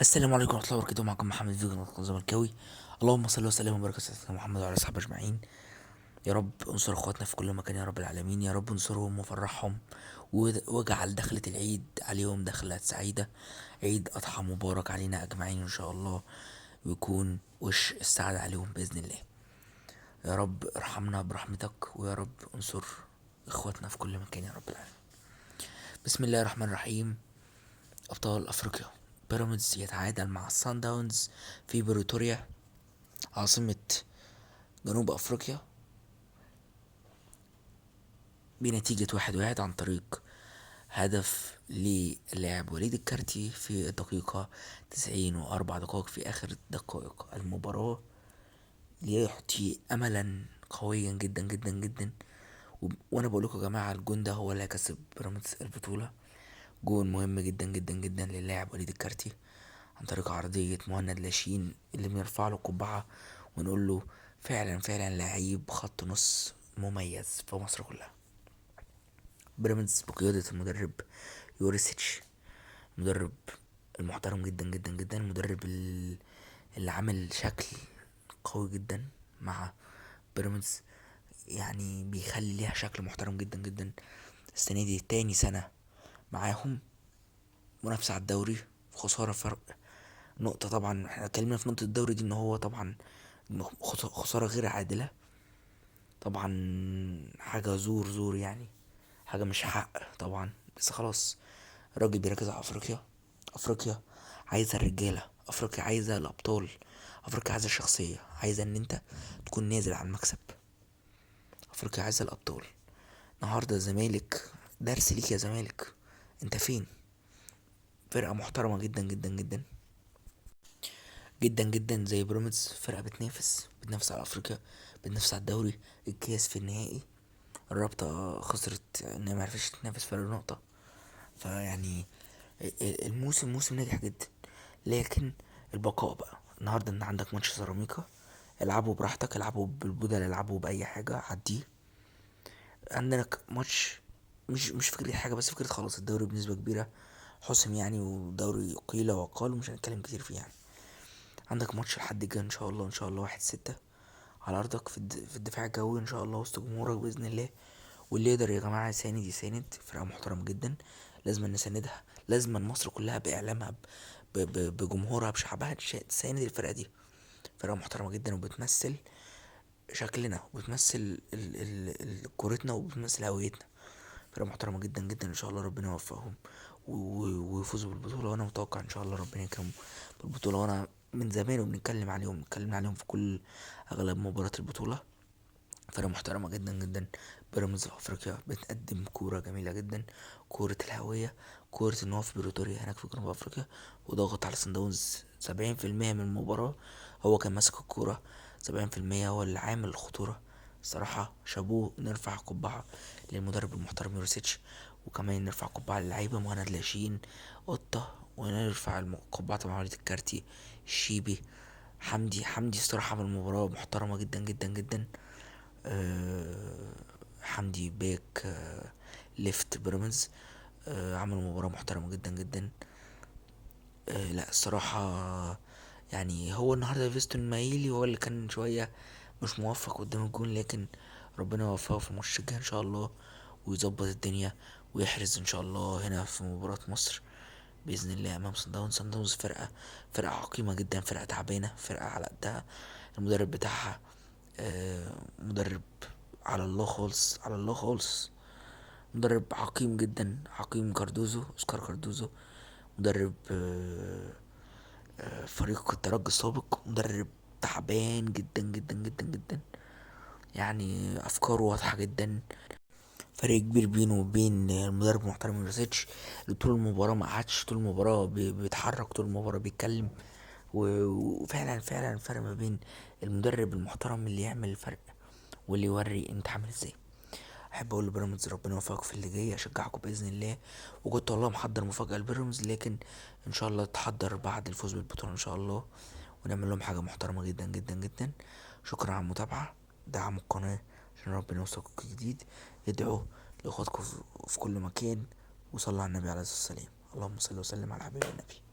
السلام عليكم ورحمة الله وبركاته. معكم محمد فيجن الزملكاوي. اللهم صل وسلم وبارك على سيدنا محمد وعلى اصحابه اجمعين. يا رب انصر اخواتنا في كل مكان يا رب العالمين، يا رب انصرهم وفرحهم واجعل دخلة العيد عليهم دخلة سعيدة، عيد اضحى مبارك علينا اجمعين ان شاء الله، ويكون وش السعادة عليهم باذن الله. يا رب ارحمنا برحمتك، ويا رب انصر اخواتنا في كل مكان يا رب العالمين. بسم الله الرحمن الرحيم. ابطال افريقيا، بيراميدز يتعادل مع السان داونز في بريتوريا عاصمة جنوب افريقيا بنتيجة 1-1 عن طريق هدف للاعب وليد الكارتي في الدقيقة 94 في اخر دقائق المباراة، ليعطي املا قويا جدا جدا جدا. وانا بقول لكم يا جماعة الجون ده هو اللي هيكسب بيراميدز البطولة. جون مهم جدا جدا جدا للاعب وليد الكارتي عن طريق عرضية مهند لاشين اللي بنرفع له قبعة ونقول له فعلا فعلا لعيب خط نص مميز في مصر كلها. بيراميدز بقيادة المدرب يوريسيتش، مدرب المحترم جدا جدا جدا، المدرب اللي عامل شكل قوي جدا مع بيراميدز، يعني بيخلي ليها شكل محترم جدا جدا. السنة دي تاني سنة معاهم منافسة على الدوري، خسارة فرق نقطة. طبعا احنا اتكلمنا في نقطة الدوري دي ان هو طبعا خسارة غير عادلة، طبعا حاجة زور زور، يعني حاجة مش حق طبعا، بس خلاص الراجل بيركز على افريقيا. افريقيا عايزة الرجالة، افريقيا عايزة الابطال، افريقيا عايزة الشخصية، عايزة ان انت تكون نازل على المكسب. افريقيا عايزة الابطال. النهاردة الزمالك درس ليك يا زمالك، انت فين؟ فرقة محترمة جدا جدا جدا جدا جدا زي بيراميدز، فرقة بتنافس على افريقيا، بتنافس على الدوري، الكاس في النهائي. الرابطة خسرت ان هي معرفتش تنافس فرق نقطة، فيعني الموسم موسم ناجح جدا. لكن البقاء بقى النهارده ان عندك ماتش سيراميكا، العبوا براحتك، العبوا بالبدل، العبوا باي حاجة عديه. عندك ماتش مش فكرة حاجة، بس فكرة خلاص الدوري بنسبة كبيرة حسم يعني، ودوري قيل وقال ومش هنتكلم كتير فيه يعني. عندك ماتش لحد الجاي ان شاء الله، ان شاء الله 1-6 على ارضك في الدفاع الجوي ان شاء الله، وسط جمهورك باذن الله. واللي يقدر يا جماعة يساند يساند، فرقه محترمه جدا لازم نساندها، لازم مصر كلها باعلامها بجمهورها بشعبها تساند الفرقة دي. فرقه محترمه جدا وبتمثل شكلنا وبتمثل كورتنا وبتمثل هويتنا. فرقه محترمه جدا جدا، ان شاء الله ربنا يوفقهم ويفوزوا بالبطولة. وانا متوقع ان شاء الله ربنا يكرمهم بالبطولة، وانا من زمان وبنتكلم عليهم، اتكلمنا عليهم في كل اغلب مباريات البطولة. فرقه محترمه جدا جدا، بيراميدز في افريقيا بتقدم كورة جميلة جدا، كورة الهوية، كورة ان هو في بريتوريا هناك في جنوب افريقيا، وضغط على سان داونز 70% من المباراة، هو كان ماسك الكورة 70%، هو اللي عامل الخطورة. الصراحة شابوه، نرفع قبعه للمدرب المحترم يوريسيتش، وكمان نرفع قبعه للعيبة مهند لاشين قطة، ونرفع القبعة طبعا وليد الكارتي، الشيبي، حمدي. حمدي الصراحة عمل مباراة محترمه جدا جدا جدا. حمدي back، left بيراميدز، عمل مباراة محترمة جدا جدا. لا الصراحة هو النهاردة فيستون مايلي هو اللي كان شوية مش موفق قدام الجون، لكن ربنا يوفقه في الماتش الجاي ان شاء الله، ويظبط الدنيا ويحرز ان شاء الله هنا في مباراة مصر بإذن الله امام صن داونز. صن داونز فرقة عقيمة جدا، فرقة تعبانة، فرقة على قدها، المدرب بتاعها، مدرب على الله خالص، على الله خالص، مدرب عقيم جدا، عقيم كاردوزو، اوسكار كاردوزو، مدرب، فريق الترجي السابق، مدرب تعبان جدا جدا جدا جدا، افكاره واضحة جدا، فرق كبير بينه وبين المدرب المحترم يوريسيتش اللي طول المباراة ما قعدش، طول المباراة بيتحرك، طول المباراة بيتكلم، وفعلا فعلا فرق ما بين المدرب المحترم اللي يعمل الفرق واللي يوري انت عامل ازاي. احب اقول لبيراميدز ربنا يوفقك في اللي جاي، اشجعكم باذن الله، وكنت والله محضر مفاجاة لبيراميدز، لكن ان شاء الله تحضر بعد الفوز بالبطولة ان شاء الله، ونعمل لهم حاجة محترمه جدا جدا جدا. شكرا على المتابعة، دعموا القناة عشان ربنا يوصلكم جديد، ادعوا لاخواتكم في كل مكان، وصلوا على النبي عليه الصلاة والسلام. اللهم صل وسلم على حبيب النبي.